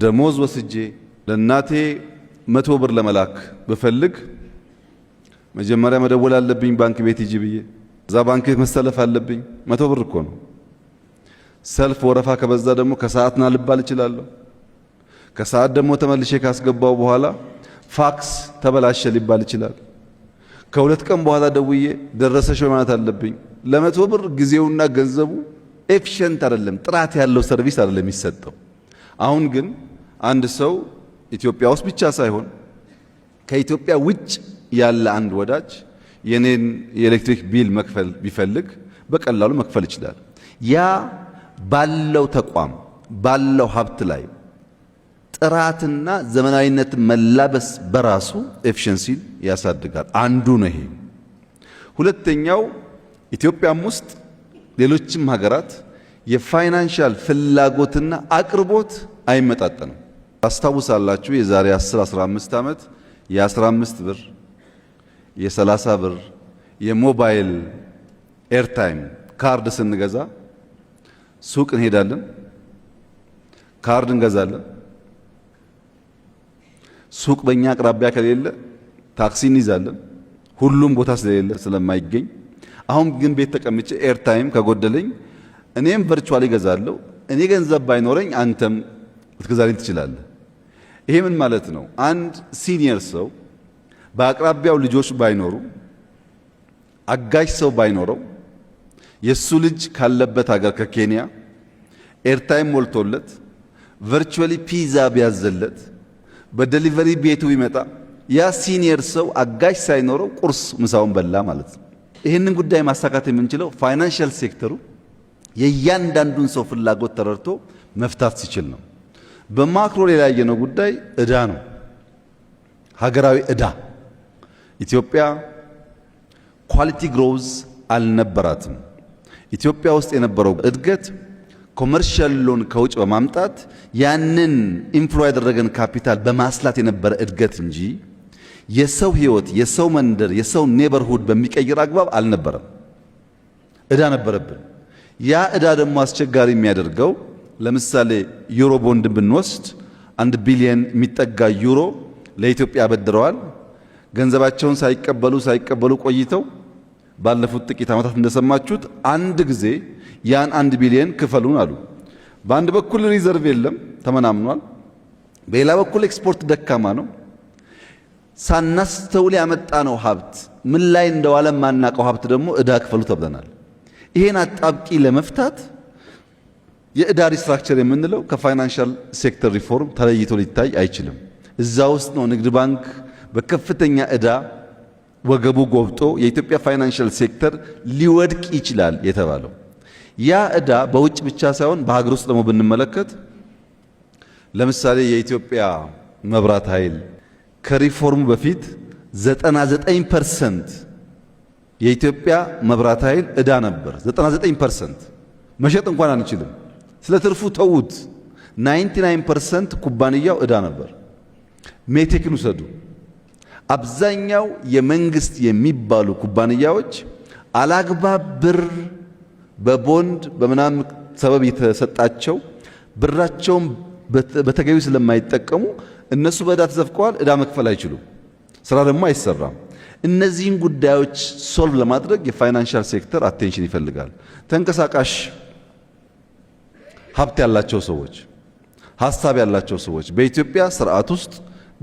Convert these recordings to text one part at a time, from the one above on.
ደሞዝ ወስጄ ለእናቴ 100 ብር ለመላክ ብፈልግ መጀመሪያ መደወል አለብኝ፣ ባንክ ቤት ሂጂ ብዬ እዛ ባንክ ቤት መሰለፍ አለብኝ። 100 ብር እኮ ነው። ሰልፍ ወረፋ ከበዛ ደግሞ ከሰዓት ና ልባል እችላለሁ። ከሰዓት ደግሞ ተመልሼ ካስገባው በኋላ ፋክስ ተበላሸ ሊባል ይችላል። ከ2 ቀን በኋላ ደውዬ ደረሰሽ ማለት አለብኝ። ለ100 ብር ጊዜውና ገንዘቡ efficient አይደለም፣ ጥራት ያለው service አይደለም የሚሰጠው። አሁን ግን አንድ ሰው ኢትዮጵያ ውስጥ ብቻ ሳይሆን ከኢትዮጵያ ውጭ ያለ አንድ ወዳጅ የኔን የኤሌክትሪክ bill መክፈል ቢፈልግ በቀላሉ መክፈል ይችላል። ያ ባለው ተቋም ባለው ሀብት ላይ ጥራትና ዘመናዊነትን መላበስ በራሱ efficiency ን ያሳድጋል። አንዱ ነው ይሄ። ሁለተኛው ኢትዮጵያም ውስጥ ሌሎችም ሀገራት የ financial ፍላጎትና አቅርቦት አይመጣጠንም። ታስታውሳላችሁ፣ የዛሬ 10 15 ዓመት የ15 ብር፣ የ30 ብር የሞባይል airtime ካርድ ስንገዛ ሱቅ እንሄዳለን፣ ካርድ እንገዛለን። ሱቅ በእኛ አቅራቢያ ከሌለ ታክሲ እንይዛለን። ሁሉም ቦታ ስለሌለ ስለማይገኝ። አሁን ግን ቤት ተቀምጬ airtime ከጎደለኝ እኔም virtually እገዛለሁ። እኔ ገንዘብ ባይኖረኝ አንተም ልትገዛልኝ ትችላለህ። ይሄ ምን ማለት ነው? አንድ senior ሰው በአቅራቢያው ልጆች ባይኖሩ፣ አጋዥ ሰው ባይኖረው፣ የእሱ ልጅ ካለበት ሀገር ከኬንያ airtime ሞልቶለት virtually ፒዛ ቢያዘለት በ delivery ቤቱ ቢመጣ ያ senior ሰው አጋዥ ሳይኖረው ቁርስ ምሳውን በላ ማለት ነው። ይህንን ጉዳይ ማሳካት የምንችለው financial sector ኡ የእያንዳንዱን ሰው ፍላጎት ተረድቶ መፍታት ሲችል ነው። በ macro ሌላ ያየነው ጉዳይ ዕዳ ነው። ሀገራዊ ዕዳ። ኢትዮጵያ quality growth አልነበራትም። ኢትዮጵያ ውስጥ የነበረው እድገት commercial loan ከውጭ በማምጣት ያንን inflow ያደረገን ካፒታል በማስላት የነበረ እድገት እንጂ የሰው ህይወት፣ የሰው መንደር፣ የሰው neighborhood በሚቀይር አግባብ አልነበረም። ዕዳ ነበረብን። ያ ዕዳ ደግሞ አስቸጋሪ የሚያደርገው ለምሳሌ ዩሮ ቦንድን ብንወስድ 1 ቢሊየን የሚጠጋ ዩሮ ለኢትዮጵያ አበድረዋል። ገንዘባቸውን ሳይቀበሉ ሳይቀበሉ ቆይተው ባለፉት ጥቂት ዓመታት እንደሰማችሁት አንድ ጊዜ ያን 1 ቢሊየን ክፈሉን አሉ። በአንድ በኩል reserve የለም፣ ተመናምኗል። በሌላ በኩል ኤክስፖርት ደካማ ነው። ሳናስተውል ያመጣነው ሀብት፣ ምን ላይ እንደዋለ የማናውቀው ሀብት ደግሞ ዕዳ ክፈሉ ተብለናል። ይሄን አጣብቂኝ ለመፍታት የዕዳ restructure የምንለው ከ financial sector reform ተለይቶ ሊታይ አይችልም። እዛ ውስጥ ነው ንግድ ባንክ በከፍተኛ ዕዳ ወገቡ ጎብጦ የኢትዮጵያ financial sector ሊወድቅ ይችላል የተባለው። ያ ዕዳ በውጭ ብቻ ሳይሆን በሀገር ውስጥ ደግሞ ብንመለከት ለምሳሌ የኢትዮጵያ መብራት ኃይል ከሪፎርሙ በፊት 99% የኢትዮጵያ መብራት ኃይል ዕዳ ነበር። 99% መሸጥ እንኳን አንችልም። ስለ ትርፉ ተዉት። 99% ኩባንያው ዕዳ ነበር። ሜቴክን ውሰዱ። አብዛኛው የመንግስት የሚባሉ ኩባንያዎች አላግባብ ብር በቦንድ በምናምን ሰበብ የተሰጣቸው ብራቸውን በተገቢው ስለማይጠቀሙ እነሱ በዕዳ ተዘፍቀዋል። ዕዳ መክፈል አይችሉም። ስራ ደግሞ አይሰራም። እነዚህን ጉዳዮች solve ለማድረግ የ financial sector attention ይፈልጋል። ተንቀሳቃሽ ሀብት ያላቸው ሰዎች፣ ሀሳብ ያላቸው ሰዎች በኢትዮጵያ ስርዓት ውስጥ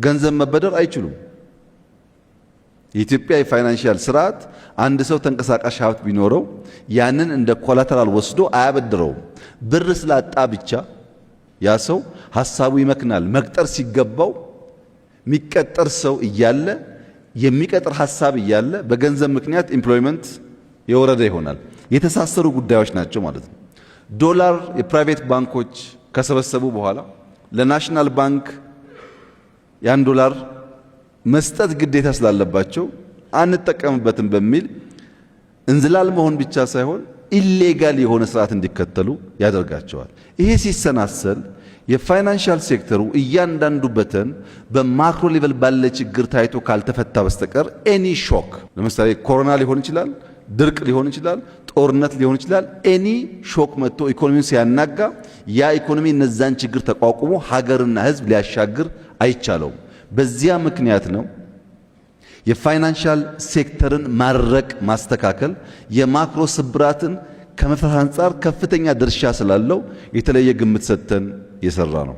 ገንዘብ መበደር አይችሉም። የኢትዮጵያ የ financial ስርዓት አንድ ሰው ተንቀሳቃሽ ሀብት ቢኖረው ያንን እንደ collateral ወስዶ አያበድረውም። ብር ስላጣ ብቻ ያ ሰው ሀሳቡ ይመክናል። መቅጠር ሲገባው የሚቀጠር ሰው እያለ፣ የሚቀጥር ሀሳብ እያለ በገንዘብ ምክንያት employment የወረደ ይሆናል። የተሳሰሩ ጉዳዮች ናቸው ማለት ነው። ዶላር የ private ባንኮች ከሰበሰቡ በኋላ ለ national bank ያን ዶላር መስጠት ግዴታ ስላለባቸው አንጠቀምበትም በሚል እንዝላል መሆን ብቻ ሳይሆን illegal የሆነ ስርዓት እንዲከተሉ ያደርጋቸዋል። ይሄ ሲሰናሰል የ financial sector ኡ እያንዳንዱ button በ macro level ባለ ችግር ታይቶ ካልተፈታ በስተቀር any shock፣ ለምሳሌ ኮሮና ሊሆን ይችላል፣ ድርቅ ሊሆን ይችላል፣ ጦርነት ሊሆን ይችላል። ጦርነት ሊሆን ይችላል። Any shock መጥቶ ኢኮኖሚውን ሲያናጋ ያ ኢኮኖሚ እነዛን ችግር ተቋቁሞ ሀገርና ሕዝብ ሊያሻግር አይቻለውም። በዚያ ምክንያት ነው የ financial sector ን ማረቅ ማስተካከል የ macro ስብራትን ከመፍታት አንጻር ከፍተኛ ድርሻ ስላለው የተለየ ግምት ሰጥተን የሰራ ነው።